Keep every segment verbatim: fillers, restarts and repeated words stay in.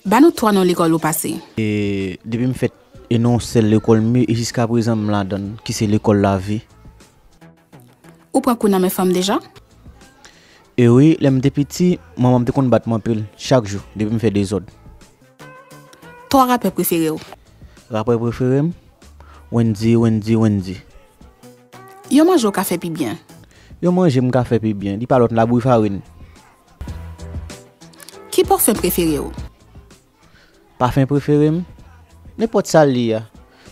Ba nou twa non lekòl ou pase. E depi m fèt, e nan yon sèl lekòl m ye, e jiskaprezan m ladan l, ki se lekòl lavi. Ou pran kou nan men fanm deja? E wi, lè m te piti, manman m te konn bat m anpil, chak jou, depi m fè dezòd. Twa rapè prefere w? Rapè prefere m, Wendyy, Wendyy, Wendyy. Yon manje w ka fè pi byen? Yon manje m ka fè pi byen, li pa lòt, labouyi farin. Ki pafen prefere w? Pafen prefere m? Nenpòt sa l ye a.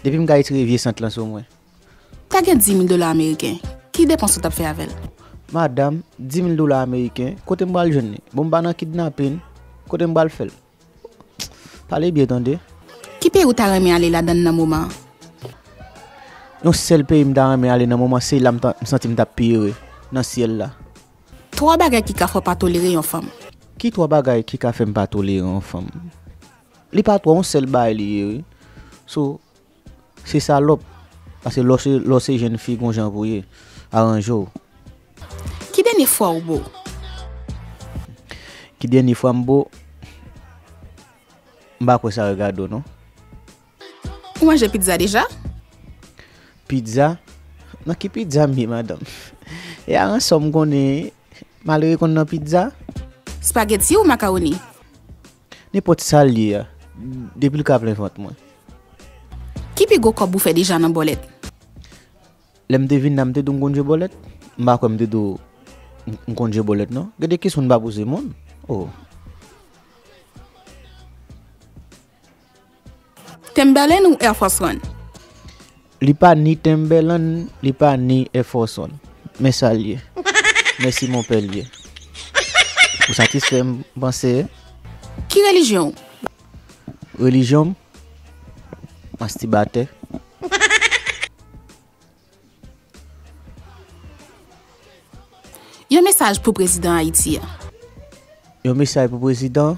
Depi m ka retire vye sant lan sou mwen. Ta gen dis mil dola ameriken, ki depans ou t ap fè avè l? Madanm, dis mil dola ameriken, kote m pral jwenn li? Bon, m pa nan kidnapin, kote m pral fè l? Pale byen tande. Ki peyi w ta renmen ale ladan l nan moman an? Yon sèl peyi m ta renmen ale nan moman, se la m ta, m santi m t ap pi ere, nan syèl la. Twa bagay ki ka fè w pa tolere yon fanm. Ki twa bagay ki ka fè m pa tolere yon fanm? Li pa twa, yon sèl bagay li ye, wi. So, se salòp. Paske lè w se, lè w se jèn fi, gon jan pou ye. Aranje w. Ki dènye fwa w bo? Ki dènye fwa m bo? M pa kwè sa regade w, non. Ou manje pizza deja? Pizza? Nan ki pizza m ye, madanm? E aransò m konnen, malere konn nan pizza? Spaghetti ou makawoni? Nenpòt sa l ye a, depi l ka plen vant mwen. Ki pi gwo kòb ou fè deja nan bòlèt? Lè m te vin la, m te di w m konn jwe bòlèt? M pa kwè m te di w m, m konn jwe bòlèt, non. Gen de kesyon n pa poze moun. Oh. Timberland ou Air Force One? Li pa ni Timberland, li pa ni Air Force One. Men sa l ye. Mèsi, mon pè, l ye. Ou satisfè, m panse. Ki relijyon w? Relijyon m? Mastibatè. Yon mesaj pou prezidan Ayiti a. Yon mesaj pou prezidan,